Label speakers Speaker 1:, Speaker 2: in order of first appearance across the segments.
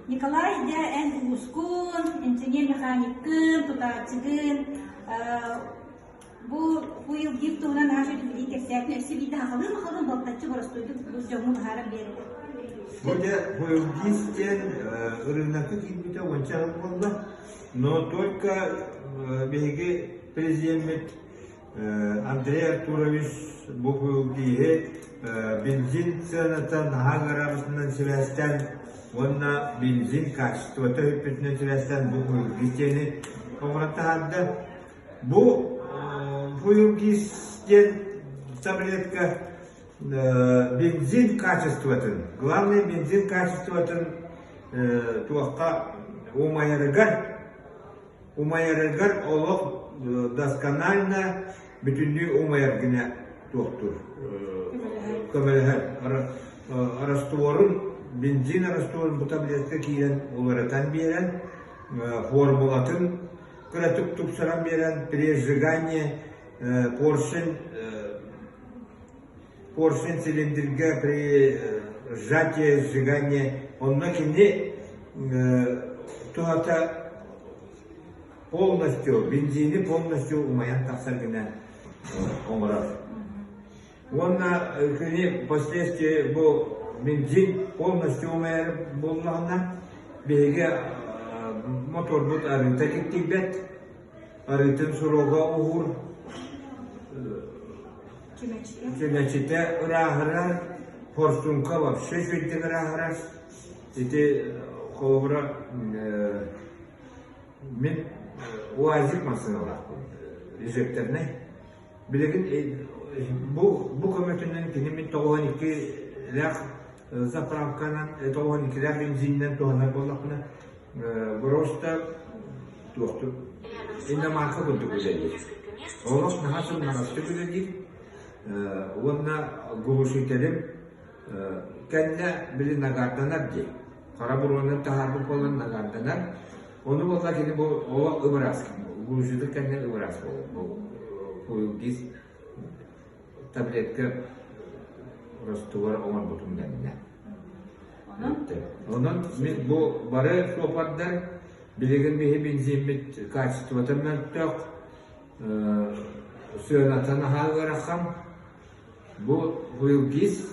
Speaker 1: Николай, дьэ эн уускун, инженер-механиккын, тутааччыгын, бу Уилгив туһунан наһаа үчүгэй билии кэпсээтин өссө биирдэ сахалыы-махалыы балтаччы боростуойдук бу дьоҥҥо быһааран биэрдэ.
Speaker 2: Бу дьэ Уилгиз диэн ырыынакка киирбитэ уонча сыл буолла. Но только биһиги президеммит Андрей Артурович бу Уилгиһи бензин сыаната наһаа ыараабытынан сибээстээн уонна бензин качествота өппүтүнэн сибээстээн бу Уилгиз диэни оҥорон таһаарда. Бу Фуюргиз диэн таблетка бензин качествотын, главное бензин качествотын туохха умайарыгар, умайарыгар олох досконально бүтүннүү умайар гына туохтуур, көмөлөһөр. Растворун, бензин растворун бу таблетка киирэн уларытан биэрэн, формулатын кыратык тупсаран биэрэн при сжигании поршень поршень цилиндргэ при сжатии сжигании онно кини туһата полностью бензини полностью умайан тахсар гына оҥорор. Уонна кини впоследствии бу бензин полностью умайар буоллаҕына, биһиги моторбут арыыта киттийбэт, арыытын срога уһуур, чүмэчитэ ырааһырар, форсунка вообще үчүгэйдик ырааһырар. Ити холобура мин УАЗик массыыналаахпын, инжекторнай. Билигин бу бу көмөтүнэн кини мин 92-лээх заправканан 92-лээх бензининэн туһанар буоллахпына просто туохтук иномарка курдук үлэлиир. Олох наһаа сымнаҕастык үлэлиир уонна глушителим кэннэ били нагарданар дии. Хара буруонан таһаарбыт буолан нагарданар. Ону буолла кини бу олох ыбыраас, глушитель кэннэ ыбыраас буолар. Бу фуилгиз таблетка ростугар оҥорбутум кэннэ. Онон мин бу бары суопардар билигин биһи бензиммит качествота мөлтөх, сыаната наһаа ыарахан. Бу Уилгиз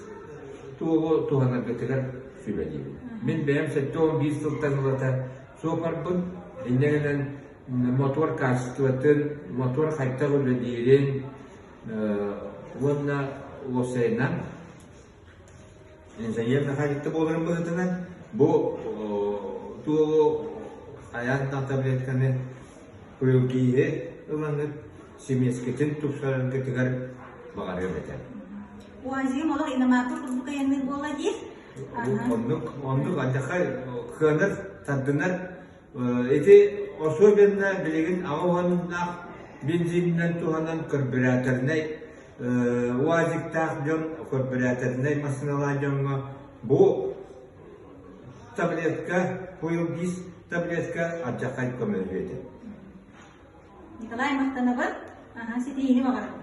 Speaker 2: туоҕу туһанаргытыгар сүбэлиибин. Мин бэйэм 71 сылтан ылата суопарбын, инньэ гынан мотуор качествотын, мотуор хайдах үлэлиирин уонна уопсайынан инженер механикта буоларым быһыытынан бу туоҕу хайаан да таблетканы Куйулгииһи ылаҥҥыт симиэскитин тупсараргытыгар баҕарыам этэ.
Speaker 1: УАЗиым олох иномарка курдук айанныыр буолла дии.
Speaker 2: Оннук, оннук алдьархай кыанар, тардынар. Ити особенно билигин аҕа уһаннаах бензининэн туһанан карбюраторнай УАЗиктаах дьон, карбюраторнай массыыналаах дьоҥҥо бу таблетка, Фуилгиз таблетка алдьархай көмөлөһүө этэ.
Speaker 1: Николай махтанабын. Аха, ситиһиини баҕарабын.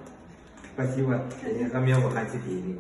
Speaker 2: Спасибо. Эйиэхэ эмиэ улахан ситиһиини.